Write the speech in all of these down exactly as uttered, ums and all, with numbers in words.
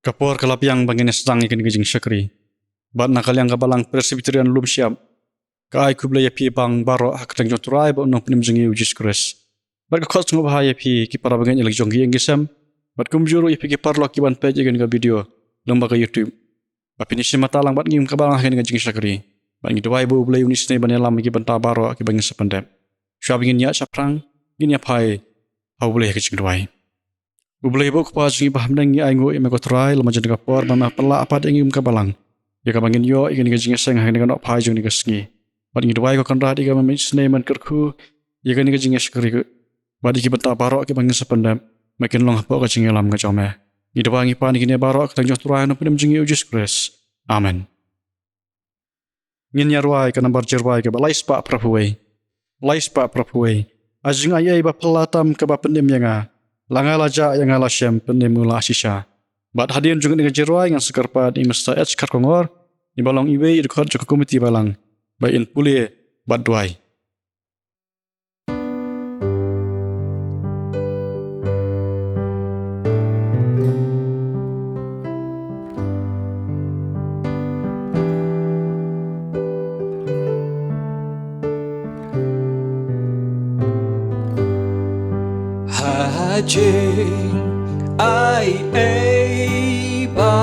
Ka por ka la biang ba ngin ïa sdang ïa kane ka jingshakri. Bad na ka liang ka Balang Presbyterian Lumshyiap, ka ai khublei ïa phi bang baroh ha ka kyrteng jong u Trai bad u Nongpynim jong ngi u Jisu Khrist. Bad ka khot sngewbha ïa phi ki para bangeit ïa la ki jong ki ïing ki sem. Bad kumjuh ruh ïa phi ki paralok ki ban peit ïa kane ka video lyngba ka YouTube. Ba phin ïashim bynta lang bad ngi kum ka Balang ha kane ka jingshakri. Bad ngi duwai ba U Blei un isynei ban ïalam ïa ki bynta baroh kiba ngin sa pyndep. Shuwa ba ngin ïaid shaphrang, ngin ïa phai ha U Blei ha ka jingduwai. U Blei bad U Kpa jong ngi ba ha bneng, ngi ainguh ïa me ko Trai, la mynjur ka por ba me pynlah pat ïa ngi kum ka Balang, ïa kaba ngin ïoh ïa kane ka jingïaseng ha kane ka nohphai jong kane ka sngi. Bad ngi duwai ko Kynrad ïa kaba men isynei men kyrkhu ïa kane ka jingïashakri. Bad ïa ki bynta baroh kiba ngin sa pyndep, me kin long hapoh ka jingïalam ka jong me. Ngi duwai ngi pan ïa kine baroh ha ka kyrteng jong u Trai u Nongpynim jong ngi u Jisu Khrist. Amen. Ngin ïa rwai ka nambar jingrwai kaba lai spah phra phew wei. Lai spah phra phew wei. A jingaiei ba phylla tam kaba pynim ïa nga. La nga la jah, ïa nga la shem, pynim u la shisha. Bad hadien jong kane ka jingrwai ngan sa kyrpad ïa i Mister H Kharkongor, i ba long iwei i dkhot jong ka komiti balang, ba in pule bad duwai. Ha jingaiei ba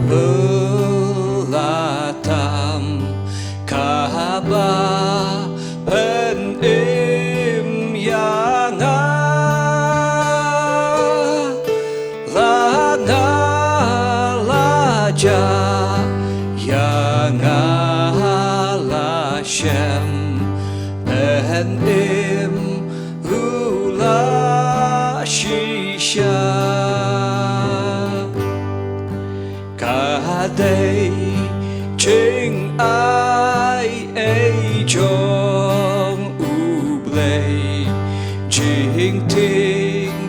phylla tam kaba pynim ïa nga. La nga la jah, ïa nga la shem, pynim u la shisha. Ka dei jingaiei jong U Blei, jingtieng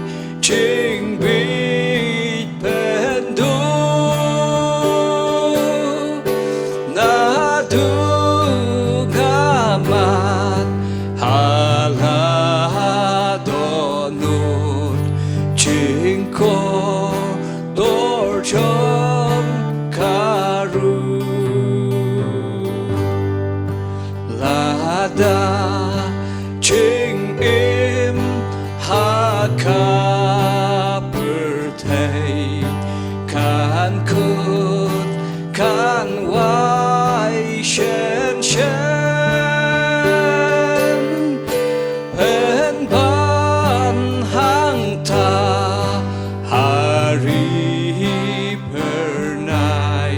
jingbieit pynduh. Naduh nga mat ha la dohnud, jingkordor jong ka ruh. Lada jingim ha ka pyrthei kan kut kan wai shen shen, pynban hangta ha ri phyrnai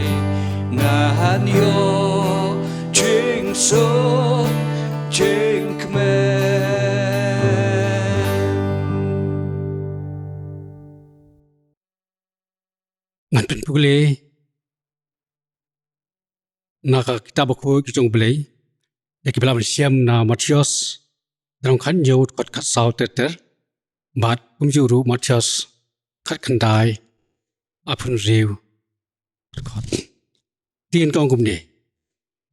ngan ïoh jingsuk jingkmen. Ngan pynpule na ka kitab bakhuid ka jong U Blei, ïa kiba la mynsiem na Mathaios, lynnong khathynñiew, dkhot khatsaw ter ter, bad kumjuh ruh Mathaios khatkhyndai, arphew hynriew dkhot. Te yn ong kumne: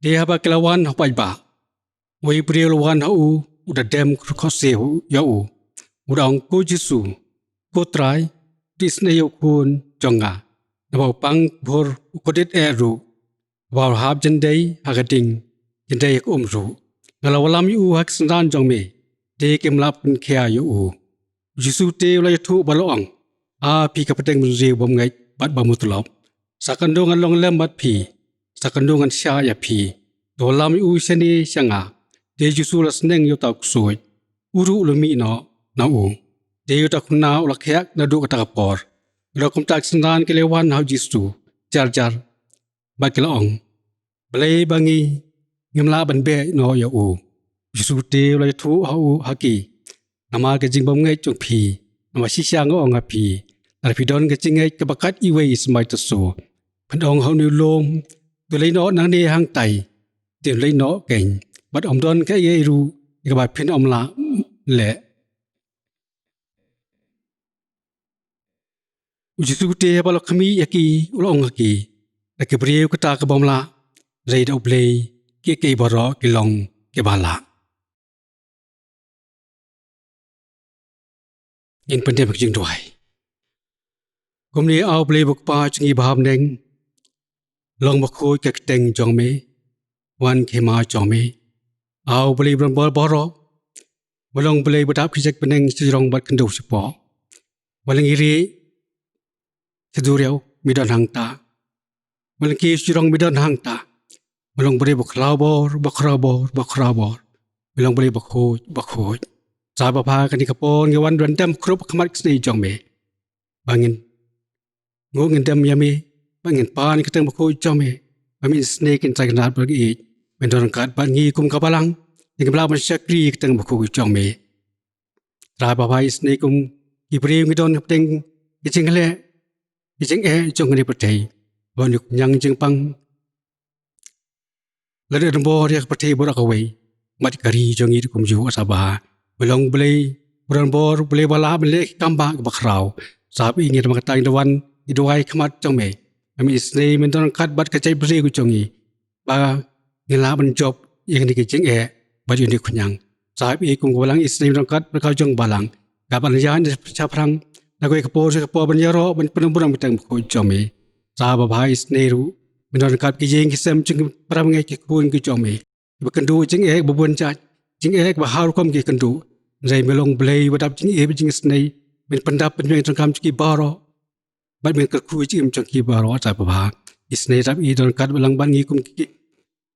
Te haba ki la wan ha u paidbah, uwei u briew u la wan ha u, u da dem khohsiew ïa u, u da ong: Ko Jisu, ko Trai, to isynei ïa u khun jong nga, naba u pang bhur, u kordit eh ruh, haba u la hap jyndei ha ka ding, jyndei ha ka um ruh. Nga la wallam ïa u ha ki synran jong me, te kim lah pynkhia ïa u. U Jisu te u la ïathuh bad u la ong: A phi ka pdeng bynriew bymngeit bad bamutlop, sa katno ngan long lem bad phi, sa katno ngan shah ïa phi. To wallam ïa u shane sha nga. Te u Jisu u la sneng ïa uta u ksuid, u ruh u la mih noh na u. Te uta u khynnah u la khiah naduh kata ka por. Ka dei kumta ki synran ki la wan ha u Jisu jar jar, bad ki la ong: Balei ba ngi ngim lah ban beh noh ïa u? U Jisu te u la ïathuh ha u, ha ki: Namar ka jingbymngeit jong phi. Namar shisha nga ong ha phi, lada phi don ka jingngeit kaba kat iwei i symbai taso, phin ong ha une u lum: To leit noh nangne hangtai, te un leit noh keiñ, bad ym don kaei kaei ruh ïa kaba phin ym lah leh. U Jisu te haba u la khmih ïa ki, u la ong ha ki: Da ki briew kata ka bym lah, hynrei da U Blei kiei kiei baroh ki long kiba lah. Ngin pyndem ha ka jingduwai. Ko Kumne, A U Blei ba Kpa jong ngi ba ha bneng, long bakhuid ka kyrteng jong me, wan ka hima jong me. A U Blei ba don bor baroh, ba long Blei ba dap ki jait bneng shajrong bad khyndew shapoh. Ba long i rieh sha duriaw, me don hangta. Ba long ki shajrong, me don hangta. Ba long Blei ba khraw bor, ba khraw bor, ba khraw bor. Me long Blei bakhuid, bakhuid. Trai babha, kane ka por ngi wan ban dem khrup ha khmat ka sngi jong me, ba ngin nguh, ngin dem ïa me, ba ngin pan ïa ka kyrteng bakhuid jong me, ba me isynei ïa ki trai kynrad bad ki ïeit. Men don ryngkat bad ngi kum ka balang, ngin ym lah ban shakri ïa ka kyrteng bakhuid jong me. Trai babha, isynei kum ki briew ngi don hapdeng ki jingleh, ki jingeh jong kane ka pyrthei. Ba une u khñiang jingpang la leh donbor ïa ka pyrthei baroh kawei, bad ka ri jong ngi ruh kumjuh. Trai babha, me long Blei ba don bor, Blei ba lah ban leh ki kam ba, ba khraw. Trai babha, ngi, namar kata ngi da wan, ngi duwai ha khmat jong me, ba me isynei, men don ryngkat bad ka jaitbynriew ka jong ngi, ba ngin lah ban jop ïa kane ka jingeh bad ïa une u khñiang. Trai babha, kum ka balang, isynei men don ryngkat bad ka jong ka balang, ka ban ïaid na shaphrang, na kawei ka por sha ka por, ban ïaroh, ban pynburom ïa ka kyrteng bakhuid jong me. Trai babha, isynei ruh men don ryngkat ki ïing ki sem jong ki para bangeit, ki khun ki jong me, ba kynduh jingeh ba bun jait, jingeh ba ha rukom ki kynduh. Hynrei me long Blei ba dap jingïeit bad jingisynei, men pyndap pynbiang ïa ka jingdonkam jong ki baroh, bad men kyrkhu ïa ka jingim jong ki baroh. Trai babha, isynei, trai babha, don ryngkat bad lang bad ngi kum ki, ki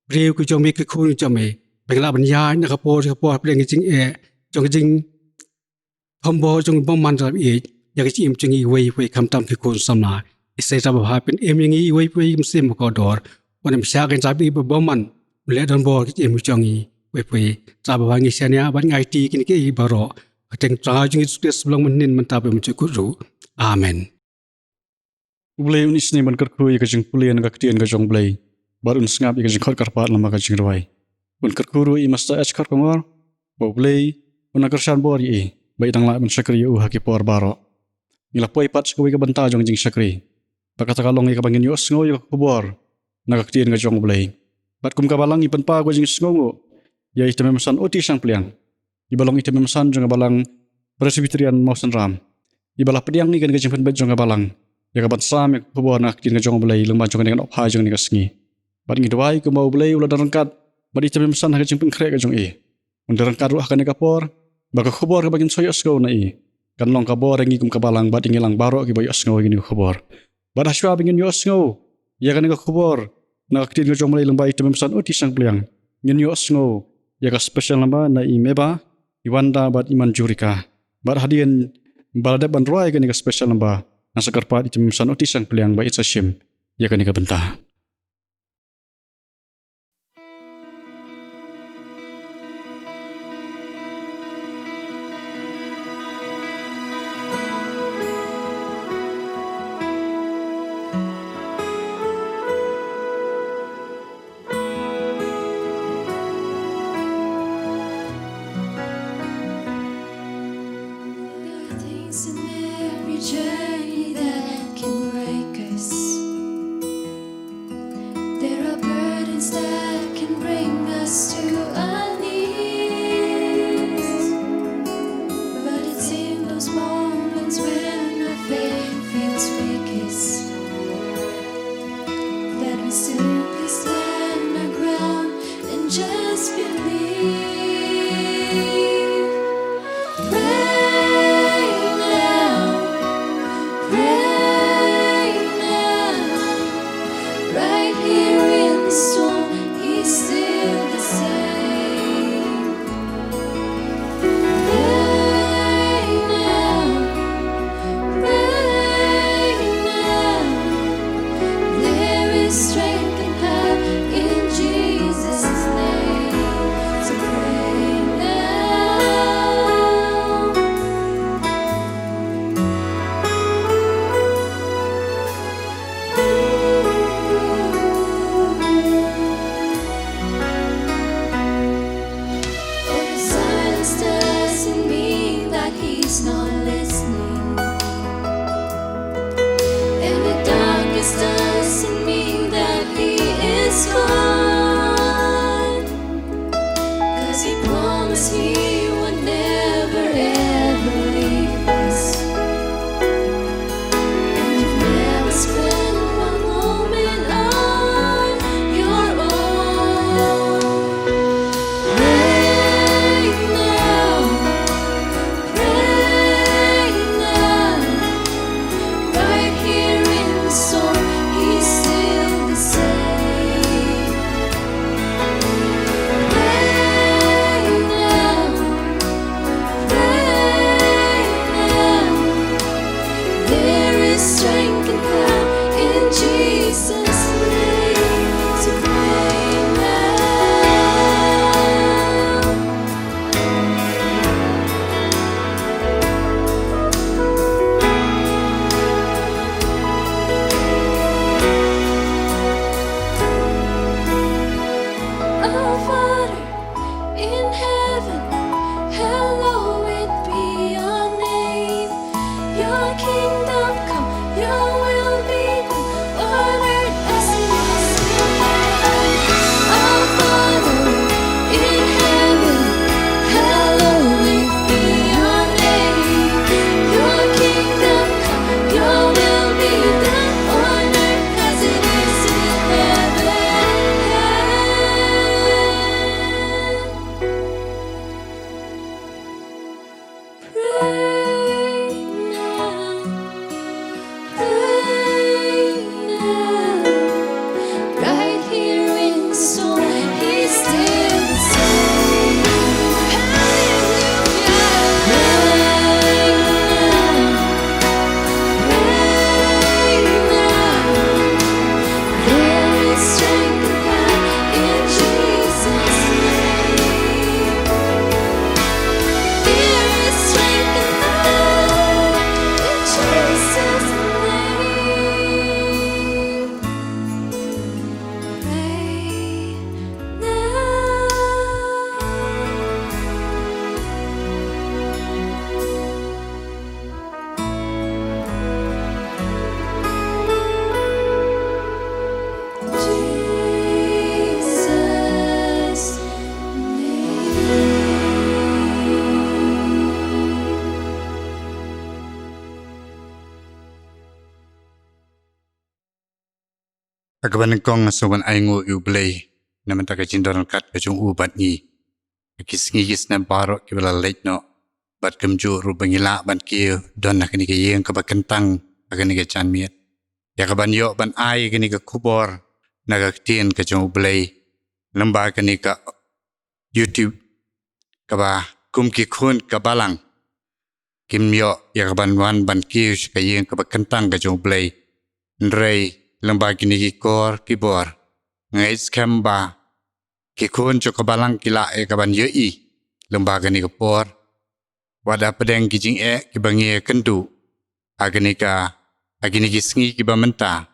briew ki jong me, ki khun ki jong me, ba ngin lah ban ïaid na ka por sha ka por hapdeng ka jingeh jong ka jingthombor jong u bymman, trai babha, ïa ka jingim jong ngi iwei pa iwei, khamtam ki khun samla. Isynei, trai babha, pynim ïa ngi iwei pa iwei, mynsiem ba kordor. Wat nym shah keiñ, trai babha, ba u bymman un leh donbor ha ka jingim jong ngi iwei pa iwei. Trai babha, ngi shaniah bad ngi aiti kine kiei baroh ha ka kyrteng Trai jong ngi Jisu Khrist, ba long mynhynnin, mynta bad mynjur khuid ruh. Amen. U Blei un isynei ban kyrkhu ïa ka jingpule na ka ktien ka jong U Blei, bad un sngap ïa ka jingkhot kyrpad lyngba ka jingrwai. Un kyrkhu ruh ïa i Master H. Kharkongor, ba U Blei un nang kyrshan bor ïa i, ba i dang lah ban shakri ïa u ha ki por baroh. Ngi la poi pat sha kawei ka bynta jong ka jingshakri, bad kata ka long ïa kaba ngin ïohsngew ïa ka khubor na ka ktien ka jong U Blei. Bad kum ka balang ngi pynpaw ka jingsngewnguh ïa i Tymmen Basan Uti Shangpliang, iba long i Tymmen Basan jong ka Balang Presbyterian Mawsynram, iba la pdiang ïa kane ka jingpynbeit jong ka balang, ïa kaban sam ïa ka khubor na ka ktien ka jong U Blei lyngba jong kane ka nongphai jong kane ka sngi. Bad ngi duwai kumba U Blei u la don ryngkat bad i Tymmen Basan ha ka jingpynkhreh ka jong i, un don ryngkat ruh ha kane ka por, ba ka khubor kaba ngin sa ïohsngew na i kan long ka bor ïa ngi kum ka balang bad ïa ngi lang baroh kiba ïohsngew ïa kane ka khubor. Bad hashwa ba ngin ïohsngew ïa kane ka khubor na ka ktien ka jong U Blei lyngba i Tymmen Basan Uti Shangpliang, ngin ïohsngew ïa ka special number na i Meba, i Wanda bad i Manjurika. Bad hadien ba la dep ban rwai ïa kane ka special number, ngan sa kyrpad ïa i Tymmen Basan Uti Shangpliang ba in sa shim ïa kane ka bynta. There are things in every journey that can break us. There are burdens that can bring us to our knees. But it's in those moments when our faith feels weakest that we simply stand our ground and just believe. Pray now, pray now. Right here in the storm, he's still the same. Pray now, pray now. There is strength and power in Jesus' name. So pray now. Oh, the silence doesn't mean that he's not listening. And the darkness doesn't mean that he is gone. 'Cause he promised he would never ever leave us. And if Our Father in heaven, hallowed be your name. Your kingdom come, your will be done on earth as it is in heaven. Our Father in heaven, hallowed be your name. Your kingdom come, your will be done on earth as it is in heaven. Pray now, pray now. Right here in this moment, He's still the same. Hallelujah. Pray now, pray now. There is strength in God in Jesus' name. There is strength in God in Jesus' name. Pray now. Jesus' name. Ha kaba nyngkong nga sngewbha ban ainguh ïa U Blei na bynta ka jingdon ryngkat ka jong u bad ngi ha ki sngi ki snem baroh kiba la leit noh, bad kumjuh ruh ba ngi lah ban kiew don ha kane ka ïing kaba kyntang ha kane ka janmiet, ïa kaban ïoh ban ai kane ka khubor na ka ktien ka jong U Blei lyngba kane ka YouTube, kaba kum ki khun ka balang kim ïoh ïa kaban wan ban kiew sha ka ïing kaba kyntang ka jong U Blei. Hynrei lyngba kine ki kor ki bor, nga ngeit skhem ba ki khun jong ka balang ki lah ïa kaban ïohi lyngba kane ka por. Wat hapdeng ki jingeh kiba ngi ïakynduh ha kane ka, ha kine ki sngi kiba mynta,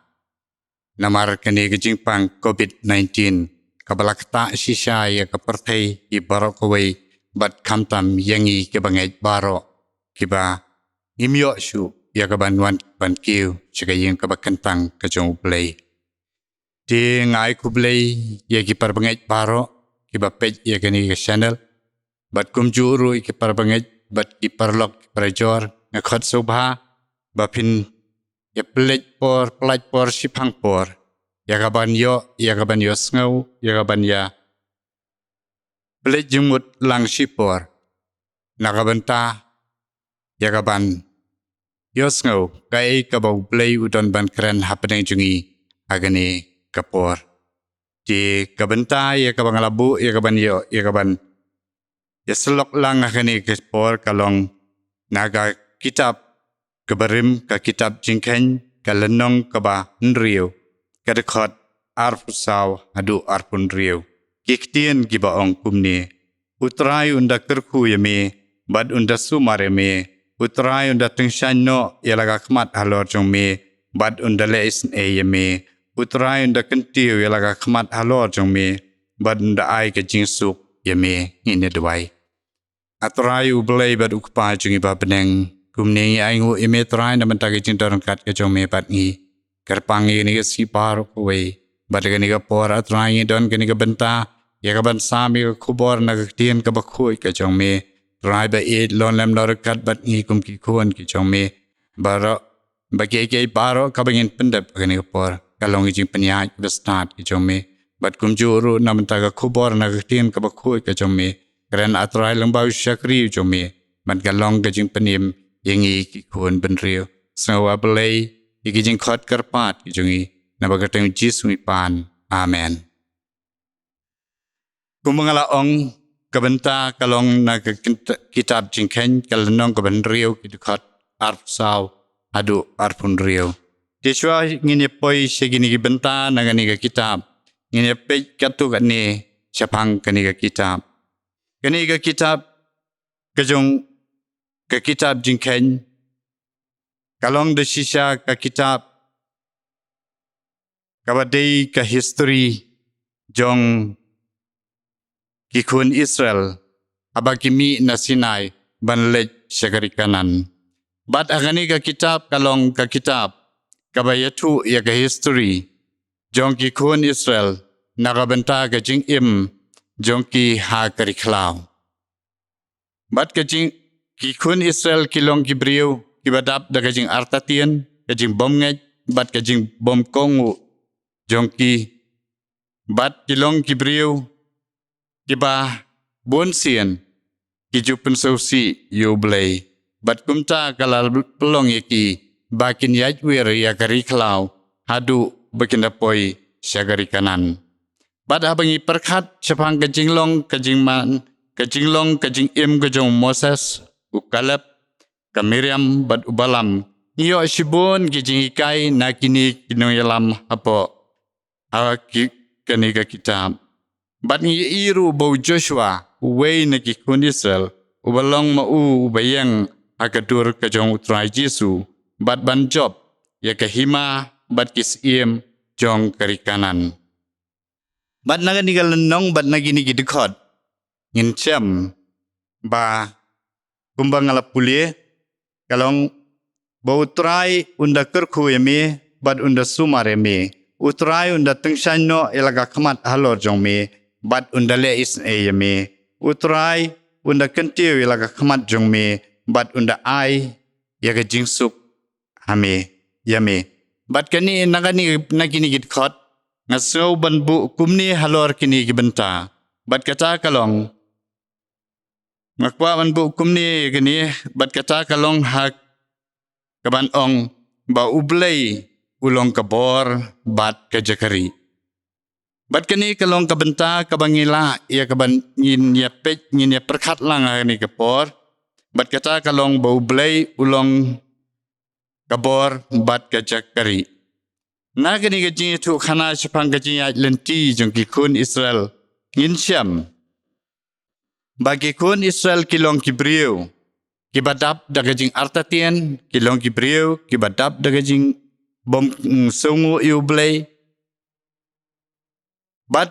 namar kane ka jingpang covid nineteen kaba la ktah shisha ïa ka pyrthei hi baroh kawei, bad khamtam ïa ngi kiba ngeit baroh, kiba ngim ïoh shuh ïa kaban wan ban kiew sha ka ïing kaba kyntang ka jong U Blei. Te nga ai khublei ïa ki parabangeit baroh kiba peit ïa kane ka channel, bad kumjuh ruh ïa ki parabangeit bad ki paralok ki parajor. Nga khot sngewbha ba phin ïa pynleit por, pynlait por, shiphang por ïa kaban ïoh, ïa kaban ïohsngew, ïa kaban ïa pynleit jingmut lang shipor na ka bynta ïa kaban ïohsngew kaei kaba U Blei u don ban kren hapdeng jong ngi ha kane ka por. Te ka bynta ïa kaba nga la buh ïa kaban ïoh, ïa kaban ïasyllok lang ha kane ka por ka long na ka kitab kaba rim, ka kitab Jingkheiñ, ka lynnong kaba hynriew, ka dkhot arphew saw haduh arphew hynriew. Ki ktien kiba ong kumne: U Trai un da kyrkhu ïa me bad un da sumar ïa me. U Trai un da tyngshaiñ noh ïa la ka khmat halor jong me bad un da leh isynei ïa me. U Trai un da kyntiew ïa la ka khmat halor jong me bad un da ai ka jingsuk ïa me. Ngin ïa duwai. A Trai U Blei bad U Kpa jong ngi ba ha bneng, kumne ngi ainguh ïa me Trai na bynta ka jingdon ryngkat ka jong me bad ngi. Kyrpang ïa kane ka sngi baroh kawei bad kane ka por, A Trai, ngi don kane ka bynta ïa kaban sam ïa ka khubor na ka ktien kaba khuid ka jong me. Trai, ba ïeit, lon lem lon ryngkat bad ngi kum ki khun ki jong me. Baroh, ba kiei kiei baroh kaba ngin pyndep ha kane ka por ka long ka jingpynïaid bad stad ka jong me. Bad kumjuh ruh na bynta ka khubor na ka ktien kaba khuid ka jong me, kren, A Trai, lyngba u shakri u jong me, bad ka long ka jingpynim ïa ngi ki khun bynriew. Sngew, A Blei, ïa ki jingkhot kyrpad ki jong ngi, naba kyrteng U Jisu ngi pan. Amen. Kumba nga la ong, ka bynta ka long na ka kint-, kitab Jingkheiñ, ka lynnong kaba hynriew, ki dkhot arphew saw haduh arphew hynriew. Te shuwa ngin ïa poi sha kine ki bynta na kane ka kitab, ngin ïa peit katto katne shaphang kane ka kitab. Kane ka kitab ka jong ka kitab Jingkheiñ ka long da shisha ka kitab kaba dei ka history jong ki khun Israel haba ki mih na Sinai ban leit sha ka ri Kanaan. Bad ha kane ka kitab ka long ka kitab kaba ïathuh ïa ka history jong ki khun Israel na ka bynta ka jingim jong ki ha ka ri khlaw. Bad ka jing, ki khun Israel ki long ki briew kiba dap da ka jingartatien, ka jingbymngeit bad ka jingbymkohnguh jong ki. Bad ki long ki briew kiba bunsien ki ju pynsngewsih ïa U Blei. Bad kumta ka la pynlong ïa ki ba kin ïaid wir ïa ka ri khlaw haduh ba kin da poi sha ka ri Kanaan. Bad haba ngi pyrkhat shaphang ka jinglong ka jingman, ka jinglong ka jingim ka jong u Moses, u Kaleb, ka Miriam bad u Balaam, ngi ïoh shibun ki jinghikai na kine ki nongïalam hapoh ha ki, kane ka kitab. Bad ngi ïohi ruh ba u Joshua, uwei na ki khun Israel, uba long ma u uba ïeng ha ka dur ka jong U Trai Jisu, bad ban jop ïa ka hima bad ki syiem jong ka ri Kanaan. Bad na kane ka lynnong bad na kine ki dkhot ngin shem ba kumba nga la pule, ka long ba U Trai un da kyrkhu ïa me bad un da sumar ïa me. U Trai un da tyngshaiñ noh ïa la ka khmat halor jong me bad un da leh isynei ïa me. U Trai un da kyntiew ïa la ka khmat jong me bad un da ai ïa ka jingsuk ha me, ïa me. Bad kane, na kane, na kine ki dkhot nga sngew ban buh kumne halor kine ki bynta. Bad kata ka long, nga kwah ban buh kumne ïa kine, bad kata ka long ha kaban ong ba U Blei u long ka bor bad ka jaka rieh. Bad kane ka long ka bynta kaba ngi lah ïa kaban ngin ïa peit, ngin ïa pyrkhat lang ha kane ka por. Bad kata ka long ba U Blei u long ka bor bad ka jaka rieh. Na kane ka jingïathuhkhana shaphang ka jingïaid lynti jong ki khun Israel, ngin shem ba ki khun Israel ki long ki briew kiba dap da ka jingartatien, ki long ki briew kiba dap da ka jingbym, mm, sngewnguh ïa U Blei. Bad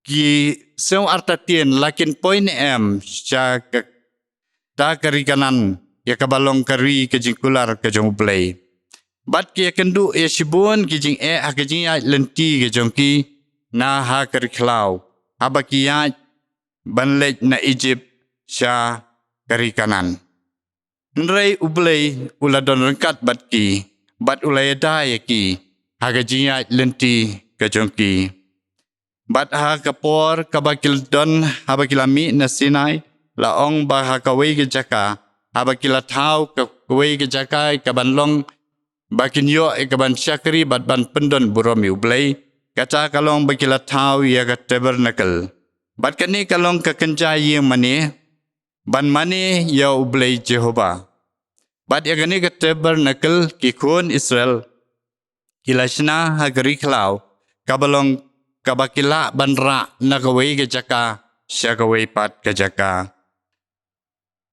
ki sngew artatien, la kin poi ne em sha kata ka ri Kanaan, ïa kaba long ka ri ka jingkular ka jong U Blei. Bad ki ïakynduh ïa shibun ki jingeh ha ka jingïaid lynti ka jong ki na ha ka ri khlaw, haba ki ïaid ban leit na Ijipt sha ka ri Kanaan. Hynrei U Blei u la don ryngkat bad ki, bad u la ïada ïa ki ha ka jingïaid lynti ka jong ki. Bad ha ka por kaba ki la don, haba ki la mih na Sinai, la ong ba ha kawei ka jaka, haba ki la thaw ka, kawei ka jaka kaban long ba kin ïoh ïa kaban shakri bad ban pyndon burom ïa U Blei, kata ka long ba ki la thaw ïa ka tabernacle. Bad kane ka long ka kynja ïing mane, ban mane ïa U Blei Jehobah. Bad ïa kane ka tabernacle ki khun Israel ki la shna ha ka ri khlaw, kaba long kaba ki lah ban rah na kawei ka jaka sha kawei pat ka jaka.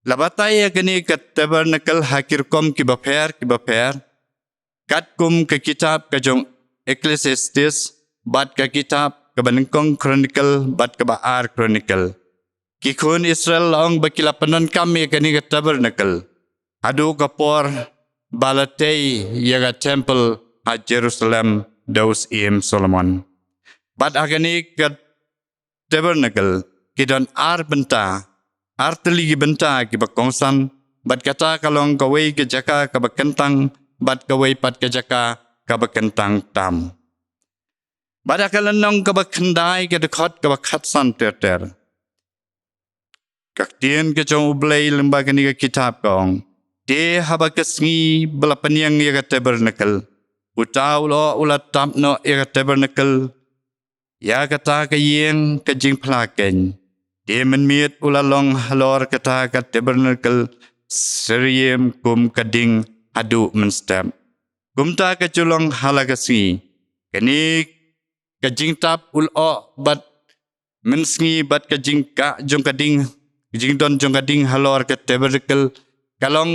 La batai ïa kane ka tabernacle ha ki rukom kiba pher kiba pher, katkum ka kitab ka jong Ecclesiastes bad ka kitab kaba nyngkong Chronicle bad kaba ar Chronicle. Ki khun Israel la ong ba ki la pyndonkam ïa kane ka tabernacle haduh ka por ba la tei ïa ka temple ha Jerusalem da u Syiem Solomon. Bad ha kane ka tabernacle ki don ar bynta, ar tylli ki bynta kiba kongsan, bad kata ka long kawei ka jaka kaba kyntang, bad kawei pat ka jaka kaba kyntang tam. Bad ha ka lynnong kaba khyndai, ka dkhot kaba khatsan ter ter, ka ktien ka jong U Blei lyngba kane ka kitab ka ong: Te haba ka sngi ba la pynïeng ïa ka tabernacle, uta u lyoh u la tap noh ïa ka tabernacle, ïa kata ka ïing ka jingphla keiñ. Te mynmiet u la long halor kata ka tabernacle syriem kum ka ding haduh mynstep. Kumta ka ju long ha la ka sngi. Kane ka jingtap u lyoh bad mynsngi bad ka jingkah jong ka ding, jingdon jong ka ding halor ka tabernacle, ka long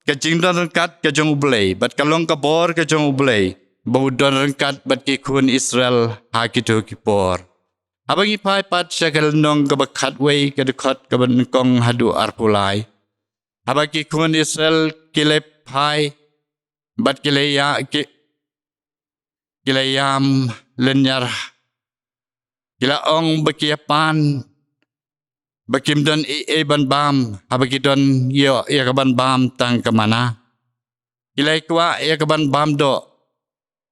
ka jingdon ryngkat ka jong U Blei, bad ka long ka bor ka jong U Blei ba u don ryngkat bad ki khun Israel ha kito ki por. Haba ngi phai pat sha ka lynnong kaba khatwei, ka dkhot kaba nyngkong haduh arphew lai. Haba ki khun Israel ki la phai, bad ki la ïa, ki, ki la ïam lynñiar, ki la ong ba ki ïa pan, ba kim don ei ei ban bam, haba ki don ïoh ïa ka ban bam tang ka mana. Ki la kwah ïa ka ban bam doh.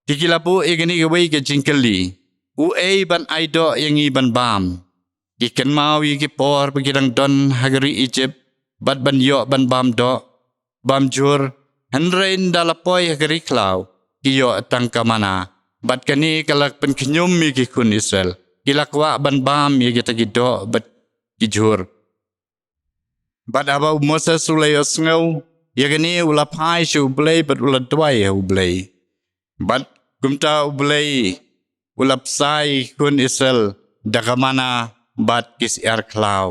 Te ki la buh ïa kane kawei ka jingkylli: Uei ban ai doh ïa ngi ban bam? Ki kynmaw ïa ki por ba ki dang don ha ka ri Ijipt, bad ban ïoh ban bam doh, bam jhur, hynrei ynda la poi ha ka ri khlaw, ki ïoh tang ka mana. Bad kane ka la pynkhñium ïa ki khun Israel. Ki la kwah ban bam ïa kita ki doh bad ki jhur. Bad haba u Moses u la ïohsngew ïa kane, u la phai sha U Blei bad u la duwai ha U Blei. Bad kumta U Blei u la bsa ïa ki khun Israel da ka mana bad ki syiar khlaw.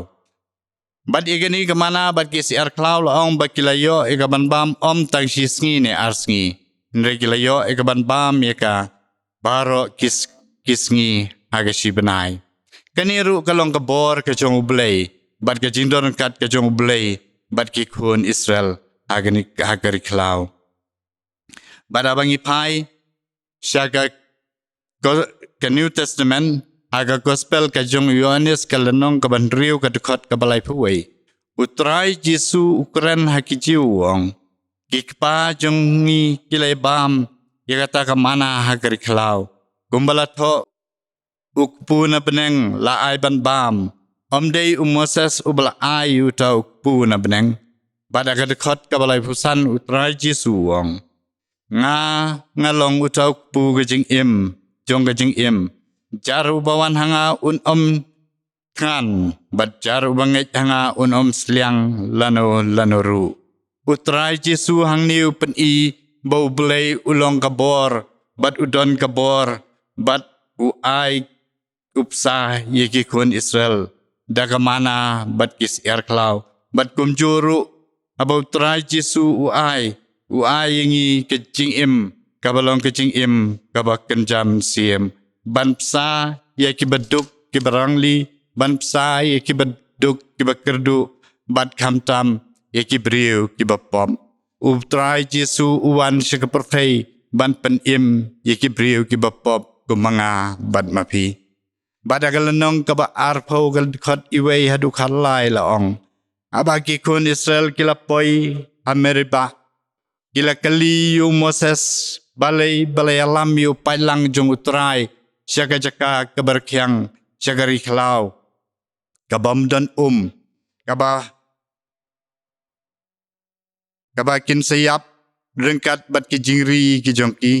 Bad ïa kane ka mana bad ki syiar khlaw, la ong ba ki la ïoh ïa ka ban bam ym tang shi sngi ne ar sngi, hynrei ki la ïoh ïa ka ban bam ïa ka baroh ki s-, ki sngi ha ka shi bnai. Kane ruh ka long ka bor ka jong U Blei, bad ka jingdon ryngkat ka jong U Blei bad ki khun Israel ha kane, ha ka ri khlaw. Bad haba ngi phai sha ka, ko-, ka New Testament, ha ka Gospel ka jong u Ïoannis ka lynnong kaba hynriew, ka dkhot kaba laiphew wei, U Trai Jisu u kren ha ki Jiw, u ong: Ki kpa jong ngi ki la bam ïa kata ka mana ha ka ri khlaw, kumba la thoh u kpu na bneng la ai ban bam. Ym dei u Moses uba la ai uta u kpu na bneng. Bad ha ka dkhot kaba laiphew san, U Trai Jisu u ong: Nga, nga long uta u kpu ka jingim jong ka jingim. Jar uba wan ha nga un ym thngan, bad jar uba ngeit ha nga un ym sliang lano lano ruh. U Trai Jisu hangne u pyni ba U Blei u long ka bor, bad u don ka bor, bad u ai, u bsa ïa ki khun Israel da ka mana bad ki syiar khlaw. Bad kumjuh ruh, haba U Trai Jisu u ai, u ai ïa ngi ka jingim, kaba long ka jingim kaba kynja mynsiem, ban bsa ïa kiba duk kiba rangli, ban bsa ïa kiba duk kiba kyrduh, bad khamtam ïa ki briew kiba pop. U Trai Jisu u wan sha ka pyrthei ban pynim ïa ki briew kiba pop kum ma nga bad ma phi. Bad ha ka lynnong kaba arphew, ka dkhot iwei haduh khatlai, la ong: Haba ki khun Israel ki la poi ha Meriba, ki la kylli ïa u Moses balei ba la ïalam ïa u paidlang jong U Trai sha ka jaka kaba rkhiang, sha ka ri khlaw, kabym don um, kaba kaba kin sa ïap ryngkat bad ki jingri ki jong ki,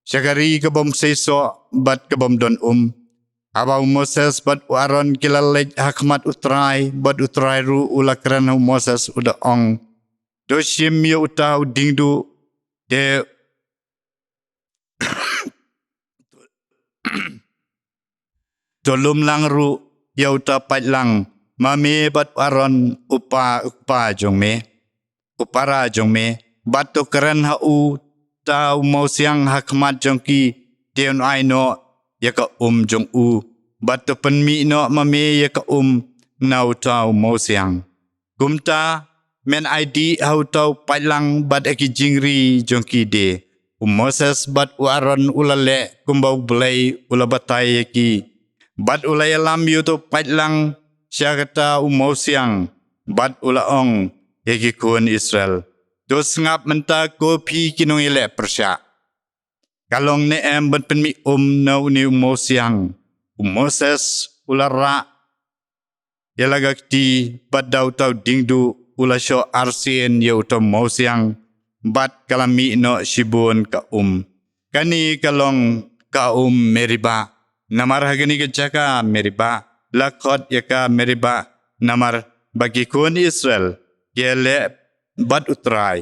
sha ka ri kabym seisoh bad kabym don um. Haba u Moses bad u Aaron ki la leit ha khmat U Trai, bad U Trai ruh u la kren ha u Moses, u da ong: To shim ïa uta u diengduh, te to lum lang ruh ïa uta u paidlang, ma me bad u Aaron u pa, u kpa jong me, u para jong me. Bad to kren ha uta u mawsiang ha khmat jong ki, te un ai noh ïa ka um jong u. Bad to pynmih noh ma me ïa ka um na uta u mawsiang. Kumta men ai dih ha uta u paidlang bad ha ki jingri jong ki de. U Moses bad u Aaron u la leh kumba U Blei u la batai ïa ki. Bad u la ïalam ïa uta u paidlang sha kata u mawsiang, bad u la ong ïa ki khun Israel: To sngap mynta, ko phi ki nongïaleh pyrshah. Ka long ne em ban pynmih um na une u mawsiang? U Moses u la rah ïa la ka kti, bad da uta u diengduh u la shoh arsien ïa uta u mawsiang, bad ka la mih noh shibun ka um. Kane ka long ka um Meriba. Namar ha kane ka jaka Meriba la khot ïa ka Meriba, namar ba ki khun Israel ki ïaleh bad U Trai,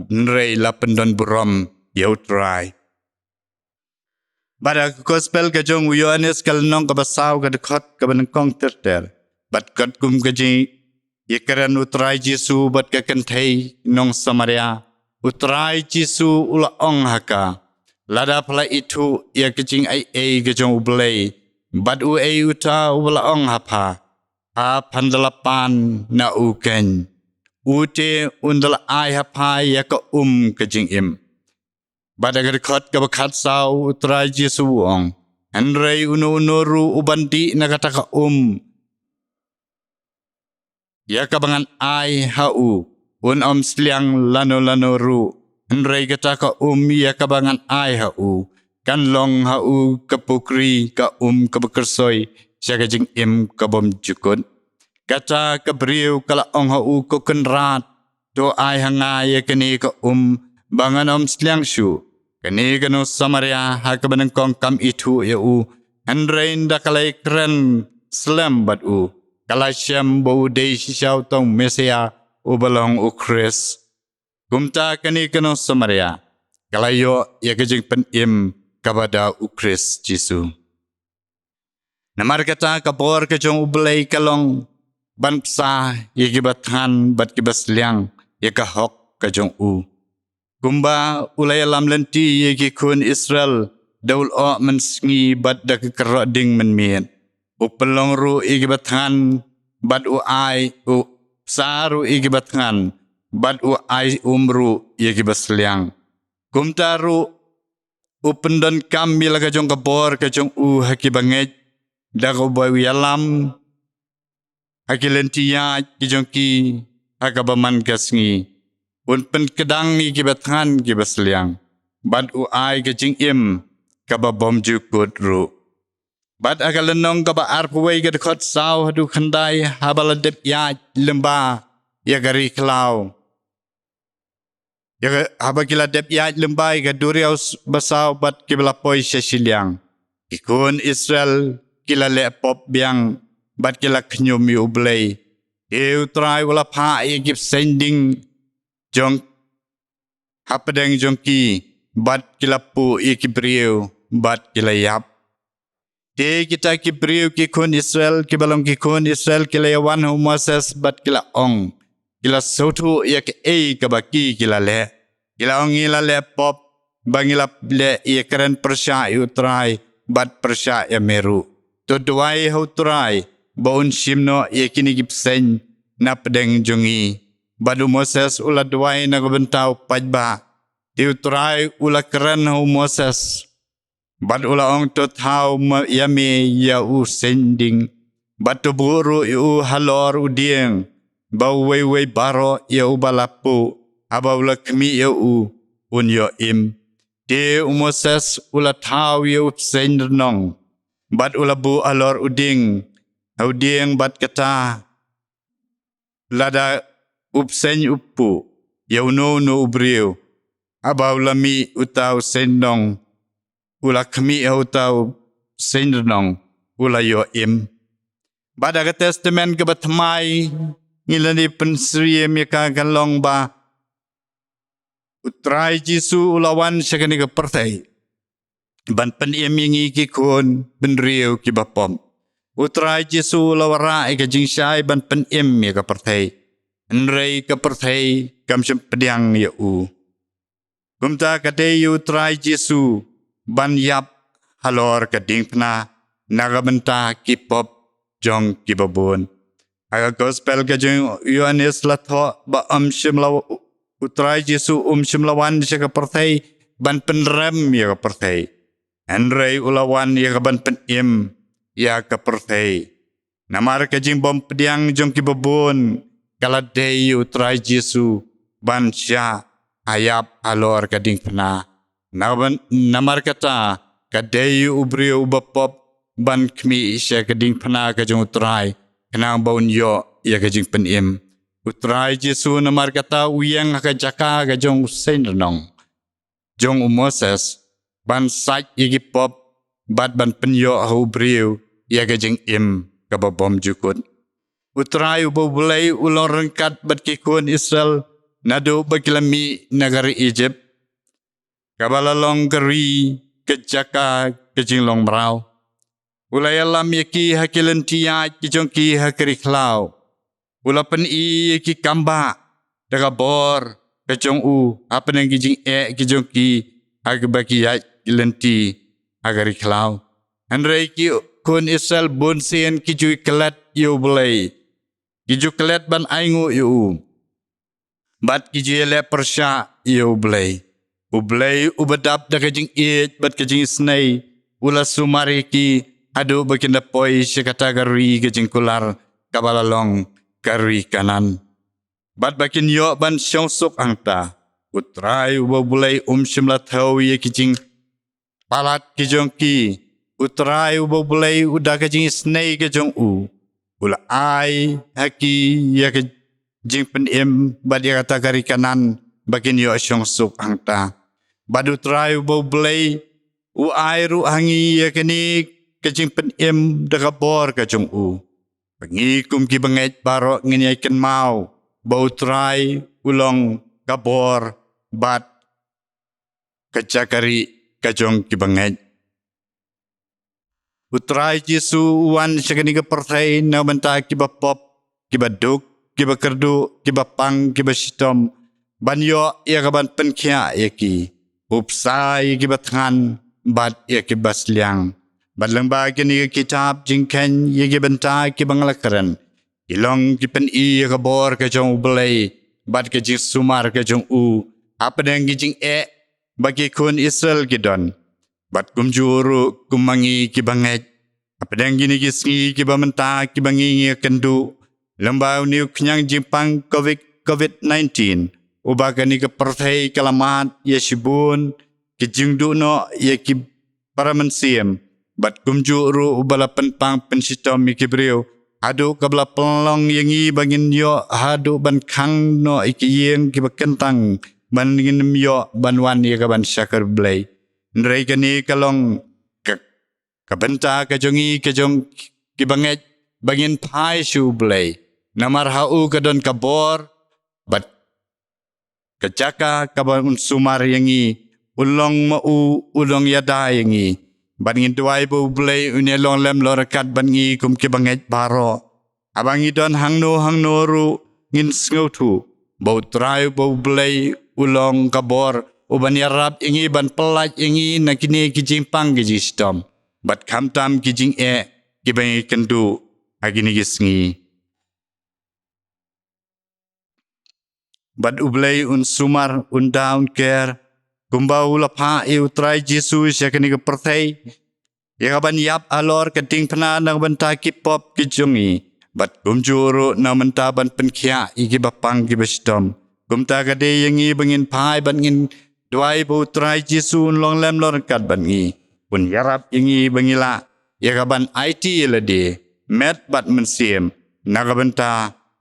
hynrei la pyndon burom ïa U Trai. Bad ha ka Gospel ka jong u Ïoannis ka lynnong kaba saw, ka dkhot kaba nyngkong ter ter, bad katkum ka jingïakren U Trai Jisu bad ka kynthei nong Samaria, U Trai Jisu u la ong ha ka: Lada phi la ithuh ïa ka jingaiei ka jong U Blei, Bad uei uta uba la ong ha pha, ha phan da la pan na u keiñ, u te un da la ai ha pha ïa ka um ka jingim. Bad ha ka dkhot kaba khatsaw u Trai Jisu u ong, hynrei uno uno ruh uban dih na kata ka um ïa kaba ngan ai ha u, un ym sliang lano lano ruh, hynrei kata ka um ïa kaba ngan ai ha u, kan long ha u ka pukri ka um kaba kyrsoi sha ka jingim ka bym jukut. Kata ka briew ka la ong ha u, ko Kynrad, to ai ha nga ïa kane ka um ba ngan ym sliang shuh. Kane ka nong Samaria ha kaba nyngkong kam ithuh ïa u, hynrei ynda ka la ïakren slem bad u, ka la shem ba u dei shisha uta u Messaïah uba long u Khrist. Kumta kane ka nong Samaria ka la ïoh ïa ka jingpynim kaba da u Khrist Jisu. Namar kata ka bor ka jong U Blei ka long ban bsa ïa kiba thngan bad kiba sliang ïa ka hok ka jong u. Kumba u la ïalam lynti ïa ki khun Israel da u lyoh mynsngi bad da ka kyrdoh ding mynmiet, u pynlong ruh ïa kiba thngan bad u ai, u bsa ruh ïa kiba thngan bad u ai um ruh ïa kiba sliang. Kumta ruh u pyndonkam ïa la ka jong ka bor ka jong u ha kiba ngeit, da kaba u ïalam ha ki lynti ïaid ki jong ki ha kaba man ka sngi. Un pynkdang ïa kiba thngan kiba sliang bad u ai ka jingim kaba bym jukut ruh. Bad ha ka lynnong kaba arphew wei ka dkhot saw haduh khyndai, haba la dep ïaid lyngba ïa ka ri khlaw, ïa ka, haba ki la dep ïaid lyngba ïa ka duriaw s-, basaw bad kiba la poi sha shiliang, ki khun Israel ki la leh pop biang bad ki la khñium ïa U Blei. Te U Trai u la phah ïa ki bseiñ ding jong hapdeng jong ki bad ki la puh ïa ki briew bad ki la ïap. Te kita ki briew ki khun Israel, kiba long ki khun Israel, ki la ïawan ha u Moses bad ki la ong, ki la sngewthuh ïa kaei kaba ki, ki la leh. Ki la ong, ngi la leh pop ba ngi la leh ïakren pyrshah ïa U Trai bad pyrshah ïa me ruh. To duwai ha U Trai ba un shim noh ïa kine ki bseiñ na pdeng jong ngi. Bad u Moses u la duwai na ka bynta u paidbah. Te U Trai u la kren ha u Moses bad u la ong, to thaw ma ïa me ïa u seiñ ding, bad to buh ruh ïa u halor u dieng, ba uwei uwei baroh ïa uba la puh, haba u la khmih ïa u, un ïoh im. Te u Moses u la thaw ïa u bseiñ rnong bad u la buh halor u dieng, ha u dieng, bad kata lada u bseiñ u puh ïa uno uno u briew, haba u la mih uta u seiñ rnong, u la khmih ha uta u seiñ rnong, u la ïoh im. Bad ha ka Testament kaba Thymmai ngi la dei pynsyriem ïa ka, kan long ba U Trai Jisu u la wan sha kane ka pyrthei ban pynim ïa ngi ki khun bynriew kiba pop. U Trai Jisu u la wanrah ïa ka jingshai ban pynim ïa ka pyrthei. Hynrei ka pyrthei kam shym pdiang ïa u. Kumta ka dei ïa U Trai Jisu ban ïap halor ka diengphna na ka bynta ki pop jong kiba bun. Ha ka Gospel ka jong u Ïoannis la thoh ba um shym la, U Trai Jisu um shym la wan sha ka pyrthei ban pynrem ïa ka pyrthei, hynrei u la wan ïa ka ban pynim ïa ka pyrthei. Namar ka jingbym pdiang jong kiba bun ka la dei ïa U Trai Jisu ban shah ïap halor ka diengphna. Na ban, namar kata ka dei ïa u briew uba pop ban khmih sha ka diengphna ka jong U Trai, khnang ba un ïoh ïa ka jingpynim. U Trai Jisu namar kata u ïeng ha ka jaka ka jong u seiñ rnong jong u Moses ban sait ïa ki pop bad ban pynïoh ha u briew ïa ka jingim kaba bymjukut. U Trai uba U Blei u long ryngkat bad ki khun Israel naduh ba ki la mih na ka ri Ijipt, kaba la long ka ri, ka jaka ka jinglong mraw. U la ïalam ïa ki ha ki lynti ïaid ki jong ki ha ka ri khlaw. U la pyni ïa ki kambah da ka bor ka jong u hapdeng ki jingeh ki jong ki, ha kaba ki ïaid ki lynti ha ka ri khlaw. Hynrei ki khun Israel bun sien ki ju klet ïa U Blei, ki ju klet ban ainguh ïa u, bad ki ju ïaleh pyrshah ïa U Blei. U Blei uba dap da ka jingïeit bad ka jingisnei u la sumar ïa ki haduh ba kin da poi sha kata ka ri ka jingkular kaba la long ka ri Kanaan, bad ba kin ïoh ban shong suk hangta. U Trai uba U Blei um shym la thew ïa ki jingpalat ki jong ki. U Trai uba U Blei u da ka jingisnei ka jong u, u la ai ha ki ïa ka jingpynim bad ïa kata ka ri Kanaan ba kin ïoh shong suk hangta. Bad U Trai uba U Blei u ai ruh ha ngi ïa kane ka jingpynim da ka bor ka jong u, ba ngi kum ki bangeit baroh ngin ïa kynmaw ba U Trai u long ka bor bad ka jaka rieh ka jong ki bangeit. U Trai Jisu u wan sha kane ka pyrthei na ka bynta kiba pop, kiba duk, kiba kyrduh, kiba pang, kiba shitom, ban ïoh ïa ka ban pynkhiah ïa ki. U bsa ïa kiba thngan bad ïa kiba sliang. Bad lyngba kane ka kitab Jingkheiñ ïa ki bynta kiba nga la kren, ki long ki pyni ïa ka bor ka jong U Blei bad ka jingsumar ka jong u hapdeng ki jingeh ba ki khun Israel ki don. Bad kumjuh ruh kum ma ngi ki bangeit, hapdeng kine ki sngi kiba mynta kiba ngi ngi ïakynduh lyngba une u khñiang jingpang Covid, Covid nineteen, uba kane ka pyrthei ka la mad ïa shibun ki jingduh noh ïa ki para mynsiem, bad kumjuh ruh uba la pynpang pynshitom ïa ki briew, haduh kaba la pynlong ïa ngi ba ngin ïoh haduh ban khang noh ïa ki ïing kiba kyntang, ban ngin ym ïoh ban wan ïa ka ban shakri Blei. Hynrei kane ka long ka, ka bynta ka jong ngi ka jong ki bangeit ba ngin phai sha U Blei. Namar ha u ka don ka bor bad ka jaka kaba un sumar ïa ngi, un long ma u, un long ïada ïa ngi. Bad ngin duwai ba U Blei un ïa long lem long ryngkat bad ngi kum ki bangeit baroh. Haba ngi don hangno hangno ruh ngin sngewthuh ba U Trai uba U Blei u long ka bor uban ïarap ïa ngi, ban pyllait ïa ngi na kine ki jingpang ki jingshitom bad khamtam ki jingeh kiba ngi ïakynduh ha kine ki sngi. Bad U Blei un sumar, un da, un ker, kumba u la phah ïa U Trai Jisu sha kane ka pyrthei, ïa ka ban ïap halor ka diengphna na ka bynta ki pop ki jong ngi, bad kumjuh ruh na ka bynta ban pynkhiah ïa kiba pang kiba shitom. Kumta ka dei ïa ngi ba ngin phai bad ngin duwai ba U Trai Jisu un long lem long ryngkat bad ngi, un ïarap ïa ngi ba ngi lah ïa ka ban aiti ïa lade met bad mynsiem na ka bynta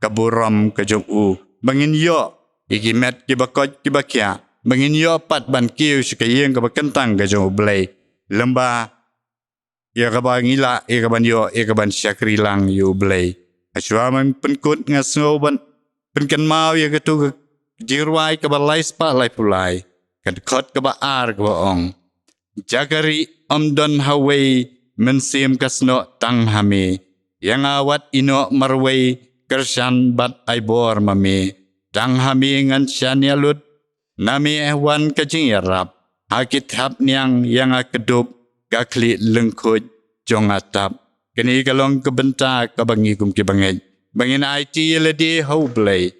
ka burom ka jong u, ba ngin ïoh ïa ki met kiba koit kiba khiah, ba ngin ïoh pat ban kiew sha ka ïing kaba kyntang ka jong U Blei, lyngba ïa kaba ngi lah ïa ka ban ïoh ïa ka ban shakri lang ïa U Blei. Hashwa ban pynkut nga sngew ban pynkynmaw ïa katu ka jingrwai kaba lai spah laiphew lai, ka dkhot kaba ar kaba ong: Jaka rieh ym don ha uwei, mynsiem ka snoh tang ha me. Ïa nga wat ïehnoh marwei, kyrshan bad ai bor ma me. Tang ha me ngan shaniah lut, na me wan ka jingïarap. Ha ki thapniang ïa nga kdup, ka khlieh lyngkhuid jong nga tap. Kane ka long ka bynta kaba ngi kum ki bangeit ba ngin aiti ïa lade ha U Blei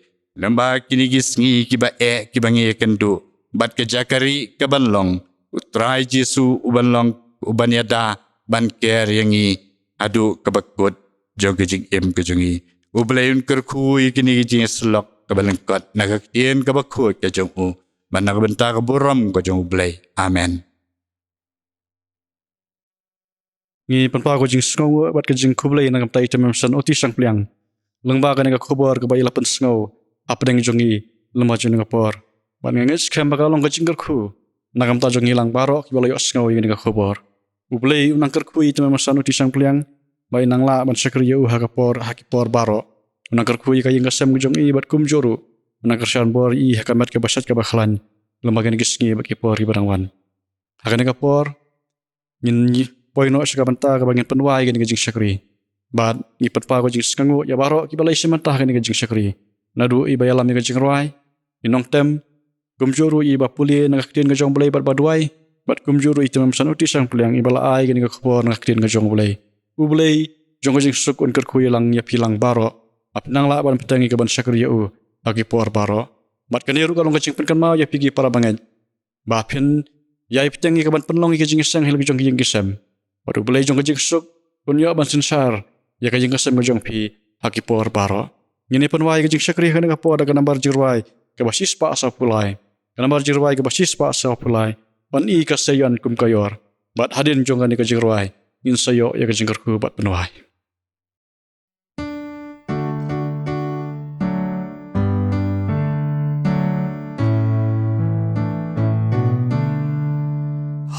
lyngba kine ki sngi kiba eh kiba ngi ïakynduh, bad ka jaka rieh ka ban long U Trai Jisu u ban long u ban ïada ban ker ïa ngi haduh kaba kut jong ka jingim ka jong ngi. U Blei un kyrkhu ïa kine ki jingïasyllok kaba lyngkot na ka ktien kaba khuid ka jong u, bad na ka bynta ka burom ka jong U Blei. Amen. Ngi pynpaw ka jingsngewnguh bad ka jingkhublei na ka bynta i Tymmen Basan Uti Shangpliang lyngba kane ka khubor kaba i la pynsngew hapdeng jong ngi lyngba jong kane ka por. Bad nga ngeit skhem ba ka long ka jingkyrkhu na ka bynta jong ngi lang baroh kiba la ïohsngew ïa kane ka khubor. U Blei u nang kyrkhu ïa i Tymmen Basan Uti Shangpliang ba i nang lah ban shakri ïa u ha ka por, ha ki por baroh. U nang kyrkhu ïa ka ïing ka sem ka jong i bad kumjuh ruh u nang kyrshan bor ïa i ha ka met kaba shait kaba khlaiñ lyngba kine ki sngi bad ki por kiba dang wan. Ha kane ka por ngin poi noh sha ka bynta kaba ngin pynwai ïa kane ka jingshakri. Bad ngi pynpaw ka jingsngewnguh ïa baroh kiba la ïashim bynta ha kane ka jingshakri, naduh i ba ïalam ïa ka jingrwai, i nongtem, kumjuh ruh i ba pule na ka ktien ka jong U Blei bad ba duwai, bad kumjuh ruh i Tymmen Basan Uti Shangpliang i ba la ai kane ka khubor na ka ktien ka jong U Blei. U Blei jong ka jingsuk un kyrkhu ïa lang ïa phi lang baroh, ba phin nang lah ban bteng ïa ka ban shakri ïa u ha ki por baroh. Bad kane ruh ka long ka jingpynkynmaw ïa phi ki para bangeit, ba phin ïai bteng ïa ka ban pynlong ïa ka jingïaseng ha la ki jong ki ïing ki sem. Bad U Blei jong ka jingsuk un ïoh ban synshar ïa ka ïing ka sem ka jong phi ha ki por baroh. Ngin ïa pynwai ïa ka jingshakri ha kane ka por da ka nambar jingrwai kaba shispah sawphew lai. Ka nambar jingrwai kaba shispah sawphew lai. Pyni ka Seion kum ka Ïor. Bad hadien jong kane ka jingrwai, ngin sa ïoh ïa ka jingkyrkhu bad pynwai.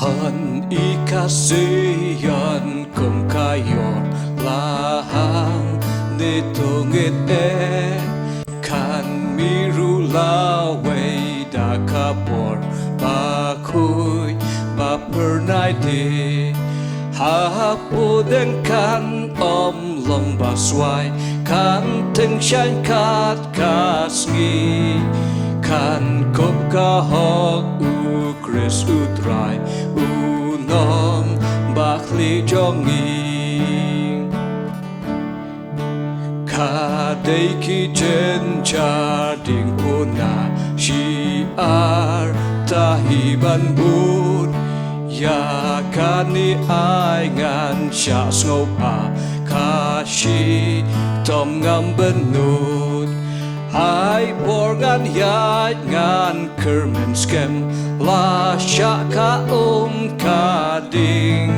Hynrei ka Seion kum ka Ïor la hangne to ngeit eh. Kan mih ruh lawei da ka bor bakhuid ba phyrnai de. Hapdeng kan ym long ba swai, kan tyngshaiñ kat ka sngi. Kan kup ka hok U Khrist U Trai, U Nongbakhlieh jong ngi. Ka dei ki jynjar ding puna shi ar tahi ban bud. Ïa kane ai ngan shah sngewbha ka shitom ngam bynnud. Ai por ngan ïaid ngan kyrmen skhem, la shah ka um ka ding.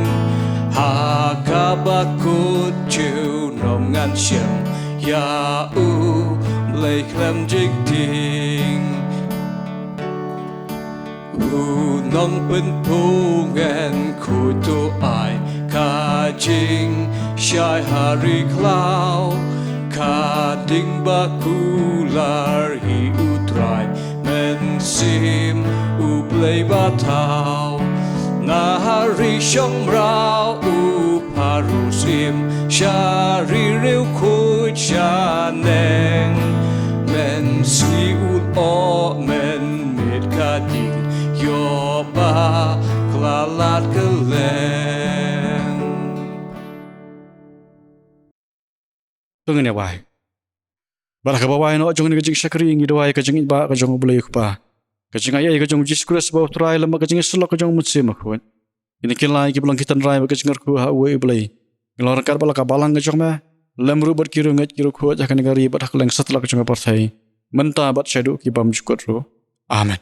Ha kaba kut junom ngan shem ïa U Blei khlem jingtieng. U Nongpynphong, khuid to ai ka jingshai ha ri khlaw. Ka ding ba kular hi U Trai, Mynsiem U Blei Bathaw. Na ri shong mraw u pharus im, sha ri riewkhuid shaneng. Mynsngi u lyoh mynmiet ka ding, ïoh bakla lad kylleng. To ngin ïa wai. Bad ha kaba wai noh jong kane ka jingshakri ngi duwai ka jingïeit ba ka jong U Blei U Kpa, ka jingaiei ka jong U Jisu Khrist ba U Trai lem bad ka jingïasyllok ka jong U Mynsiem Bakhuid, kine ki lai kiba long ki tynrai bad ka jingkyrkhu ha uwei U Blei, kin long ryngkat bad la ka balang ka jong me, lem ruh bad ki riewngeit ki riewkhuid ha kane ka ri bad ha kylleng satlak ka jong ka pyrthei, mynta bad shaduh ki bymjukut ruh. Amen.